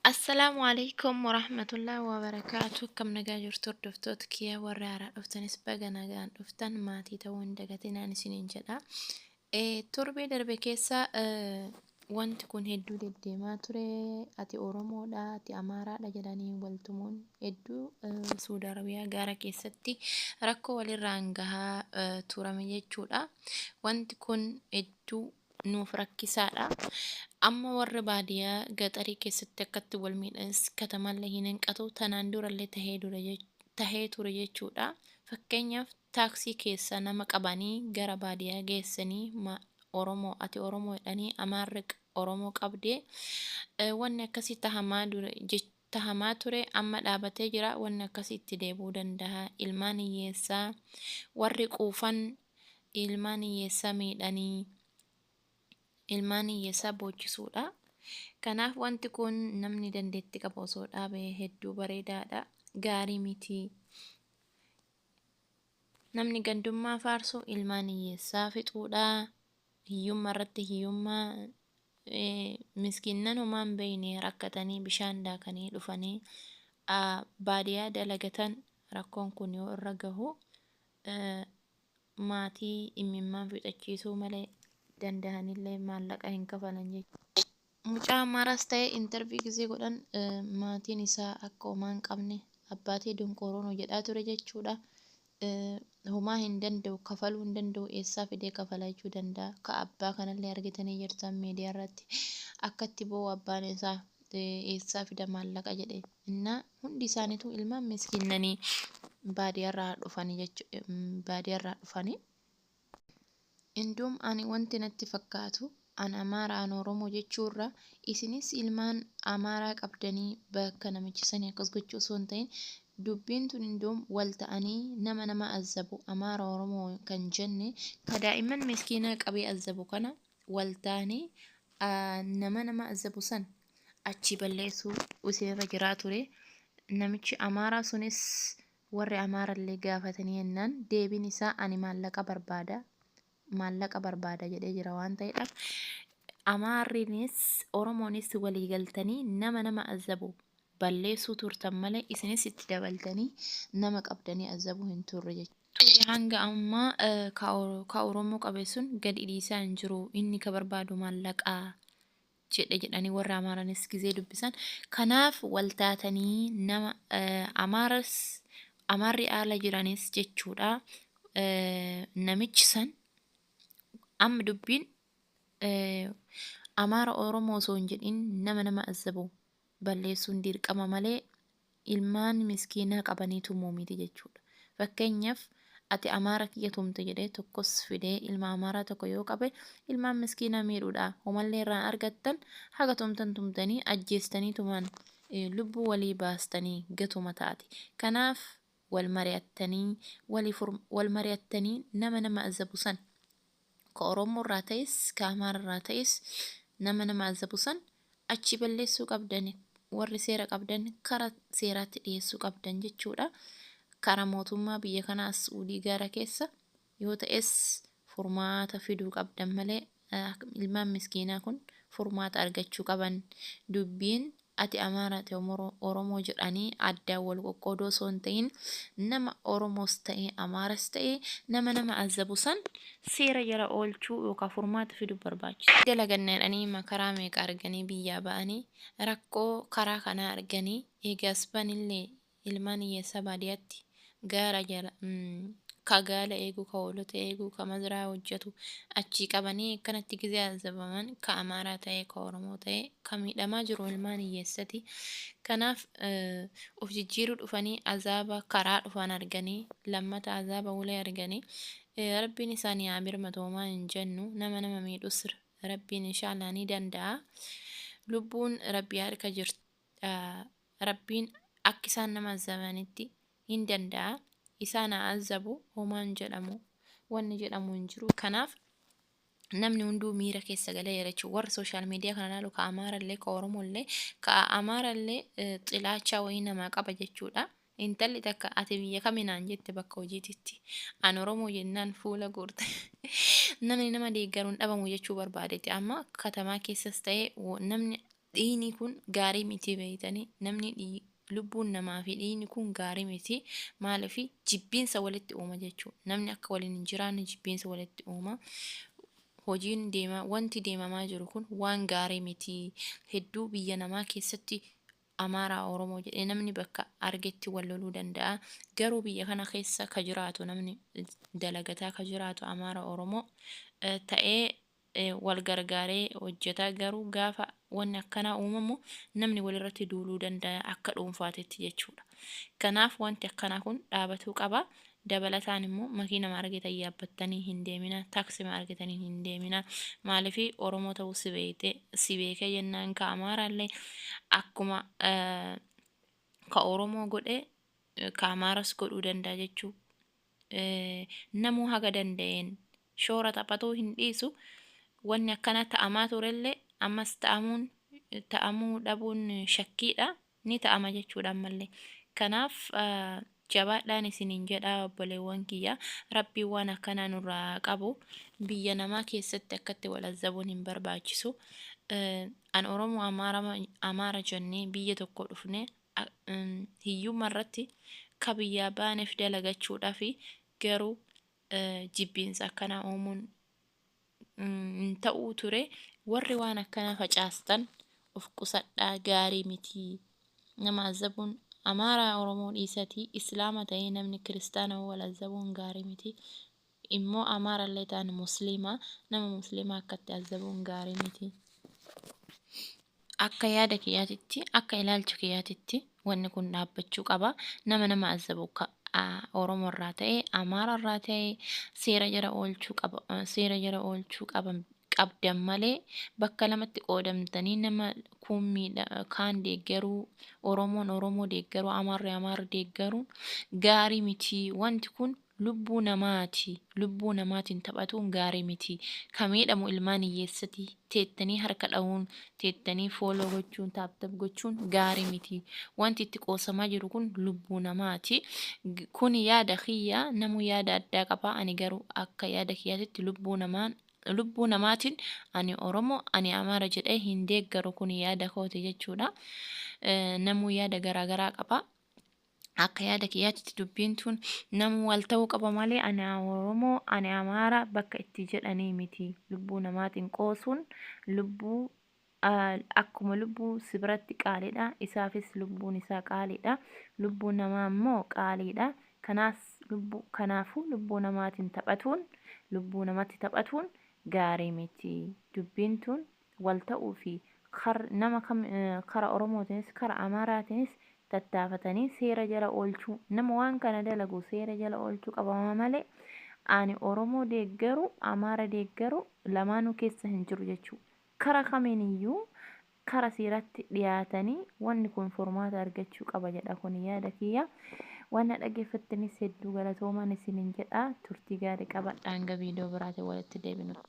Assalaamu alaikum warahmatullahi wabarakaatu. Akkam nagaa jirtu hordoftoota kiyya warra haaraa dhuftanis baga nagaan dhuftan maatii ta'uu hin dagatinaan isiniin jedha. Torbee darbe keessa wanti kun hedduu deddeemaa ture. Ati Oromoodha, ati Amaaraadha jedhanii waltumuun hedduu Suudi Arabiyaa gaara keessatti rakkoo walirraan gahaa turame jechuudha. Wanti kun hedduu nuuf rakkisaadha. Amma warri baadiyaa gaxarii keessatti akkatti wal miidhanis katamallee hin hanqatu. Tanaan durallee tahee dura tahee ture jechuudha. Fakkeenyaaf taaksii keessa nama qabanii gara baadiyaa geessanii Oromoo ati Oromoo jedhanii Amaarri Oromoo qabdee wanni akkasii tahamaa dure tahamaa ture amma dhaabatee jira. Wanni akkasii itti deebi'uu danda'a. Ilmaan hiyyeessaa warri quufan ilmaan hiyyeessaa miidhanii ilmaan hiyyeessaa boochisuudha. Kanaaf wanti kun namni dandeetti qabu osoo dhaabee hedduu bareedaadha. Gaarii miti. Namni gandummaa faarsu ilmaan hiyyeessaa fixuudha. Hiyyummaa irratti hiyyummaa miskiinnan homaa hin beekne rakkatanii bishaan daakanii dhufanii baadiyaa dalagatan rakkoon kun yoo irra gahu maatii imimmaan fixachiisuu malee dandahanillee maallaqa hin kafalan jechuudha. Mucaa Amaaraas ta'e interview gisee godhan maatiin isaa akka homaa hin qabne abbaatii donqooroon jedhaa ture jechuudha. Homaa hin danda'u kafaluu hin danda'u eessaa fidee kafala jechuu danda'a. Ka abbaa kanallee argitanii jirtan miidiyaa irratti akkatti boo'u abbaan isaa eessaa fida maallaqa jedhe. Innaa hundi isaaniitu ilmaan miskiinnanii baadiyyaarraa dhufanii jechuudha. Baadiyyaarraa dhufanii. Induum ani wanti natti fakkaatu an Amaara an Oromoo jechuurra isinis ilmaan Amaaraa qabdanii bakka namichi sanii akkas gochuu osoo hin ta'in dubbiin tun induum wal ta'anii nama nama azzabu Amaara Oromoo kan jenne ka daa'imman miskiinaa qabee azzabu kana wal ta'anii nama nama azzabu san achii balleessuu isinirra jiraa ture. Namichi Amaaraa sunis warri Amaarallee gaafatanii jennaan deebiin isaa ani maallaqa barbaada maallaqa barbaada jedhee jira waan ta'eedhaaf Amaarrinis Oromoonis walii galtanii nama nama azabu balleessuu turtan malee isinis itti dabaltanii nama qabdanii azabuu hin turre jechuudha. Hanga ammaa ka Oromoo qabe sun gadi dhiisaa hin jiru inni ka barbaadu maallaqaa jedhe jedhanii warra Amaaranis gizee dubbisan. Kanaaf wal taatanii nama Amaaras Amaarri ala jiranis jechuudha. Namichi san amma dubbiin Amaara Oromoo osoo hin jedhin nama nama azabu balleessuun dirqama malee ilmaan miskiinaa qabanii tumuu miti jechuudha. Fakkeenyaaf ati Amaara kiyya tumte jedhee tokkos fidee ilma Amaaraa tokko yoo qabe ilmaan miskiinaa miidhuudha. Homallee irraan argattan haga tumtan tumtanii ajjeestanii tumaan lubbuu walii baastanii gatuma taati. Kanaaf wal mari'attanii wal mari'attanii nama nama azabu san ka Oromoo irraa ta'es ka Amaara irraa ta'es nama nama azabu san achi balleessuu qabdan warri seera qabdan kara seeraatti dhiyeessuu qabdan jechuudha. Kara mootummaa biyya kanaa Suudii gaara keessa yoo ta'es furmaata fiduu qabdan malee ilmaan miskiinaa kun furmaata argachuu qaban. Dubbiin ati Amaara ati Oromoo jedhanii addaan wal qoqqooduu osoo hin ta'in nama Oromoos ta'e Amaaras ta'e nama nama azabu san seera jala oolchuu yookaan furmaata fiduu barbaachisa. Dalaganna jedhanii makaraa meeqa arganii biyyaa ba'anii rakkoo karaa kanaa arganii eegas banillee ilmaan hiyyeessaa baadiyyaatti gaara jala ka gaala eegu ka hoolota eegu ka mazraa hojjetu achii qabanii akkanatti gizee azabaman ka Amaaraa ta'e ka Oromoo ta'e ka miidhamaa jiru ilmaan hiyyeessati. Kanaaf of jijjiiruu dhufanii azaaba karaa dhufan arganii lammata azaaba ulee arganii rabbiin isaanii haa birmatu homaa hin jennu nama nama miidhus rabbiin inshaallah ni danda'a. Lubbuun rabbii harka jirti. Rabbiin akka isaan nama azabanitti hin danda'a. Isaan haa azabu homaan jedhamu wanni jedhamu hin jiru. Kanaaf namni hunduu miira keessa galee jira jechuudha. Warri social media kana ilaalu ka Amaarallee ka Oromollee ka Amaarallee xilaachaa wayii namaa qaba jechuudha. Intalli takka ati biyya kami naan jette bakka hojiititti. An Oromoo jennaan fuula guurte. Namni nama deeggaruun dhabamu jechuu barbaadeeti. Amma katamaa keessas ta'e namni Dhiigni kun gaarii miti beeytanii, namni lubbuun namaa fi dhiigni kun gaarii miti. Maaliif jibbiinsa walitti uuma jechuudha. Namni akka waliin hin jiraanne jibbiinsa walitti uuma. Hojiin deemaa, wanti deemamaa jiru kun waan gaarii miti. Hedduu biyya namaa keessatti Amaaraa Oromoo jedhee namni bakka argetti wal loluu danda'a. Garuu biyya kana keessa ka jiraatu, namni dalagataa ka jiraatu Amaara Oromoo ta'ee wal gargaaree hojjeta. Garuu gaafa wanni akkanaa uumamu namni walirratti duuluu danda'a akka dhuunfaatitti jechuudha. Kanaaf wanti akkanaa kun dhaabatuu qaba. Dabalataan immoo makiinama argitan yaabbattanii hin deemina, taaksima argitanii hin deemina. Maaliif Oromoo ta'uu si beekte si beekee jennaan ka Amaaraallee akkuma ka Oromoo godhe ka Amaaras godhuu danda'a jechuu. Namuu haga danda'een shoora taphatuu hin dhiisu. Wanni akkana ta'amaa turellee ammas ta'amuun ta'amuu dhabuun shakkiidha. Ni ta'ama jechuudha ammallee. Kanaaf jabaadhaan isiniin jedha, obboleewwan kiyya. Rabbiin waan akkanaa nurraa qabu. Biyya namaa keessatti akkatti wal azzabuun hin barbaachisu. An Oromoo Amaara jennee biyya tokko dhufne hiyyummaa irratti ka biyyaa baaneef dalagachuudhaaf, garuu jibbiinsa akkanaa uumuun hin ta'uu ture. Warri waan akkanaa facaastan of qusadhaa, gaarii miti. Nama azzabuun Amaaraa Oromoo dhiisatii Islaama ta'ee namni kiristaana wal azzabuun gaarii miti. Immoo Amaarallee ta'an Musliima, nama Musliimaa akkatti azzabuun gaarii miti. Akka yaada kiyyaatitti, akka ilaalcha kiyyaatitti wanni kun dhaabbachuu qaba. Nama azzabu Oromoo irraa ta'e Amaara irraa ta'e seera jala oolchuu qaba, seera jala oolchuu qaba qabdan malee bakka lamatti qoodamtanii nama kuun miidha kaan deeggaruu, Oromoon Oromoo deeggaruu, Amaarri Amaara deeggaruun gaarii miti. Wanti kun lubbuu namaati. Lubbuu namaatiin taphatuun gaarii miti. Ka miidhamu ilmaan hiyyeessati. Teettanii harka dha'uun, teettanii follow gochuun, tap tap gochuun gaarii miti. Wanti itti qoosamaa jiru kun lubbuu namaati. Kun yaada kiyya, namuu yaada addaa qaba. Ani garuu akka yaada kiyyaatitti lubbuu namaan lubbuu namaatiin ani Oromoo ani Amaara jedhee hin deeggaru. Kun yaada kooti jechuudha. Namuu yaada garaagaraa qaba. Akka yaada kiyyaatitti dubbiin tun namuu wal ta'uu qaba malee ani Oromoo ani Amaara bakka itti jedhanii miti. Lubbuu namaatiin qoosuun lubbuu akkuma lubbuu si biratti qaaliidha. Isaafis lubbuun isaa qaaliidha. Lubbuun namaa immoo qaaliidha. Kanaas lubbuu kanaafuu lubbuu namaatiin taphatuun, lubbuu namatti taphatuun gaarii miti. Dubbiin tun wal ta'uu fi nama kam kara Oromootiinis kara Amaaraatiinis tattaafatanii seera jala oolchuu, nama waan kana dalagu seera jala oolchuu qabama malee ani Oromoo deeggaru Amaara deeggaru lamaanuu keessa hin jiru jechuudha. Kara kamiiniyyuu kara seeratti dhiyaatanii wanni kun furmaata argachuu qaba jedha, kun yaada kiyya. Waan na dhaggeeffattanis hedduu galatoomaan isiniin jedha. Turtii gaarii qabadha, hanga viidiyoo biraatiin walitti deebinutti.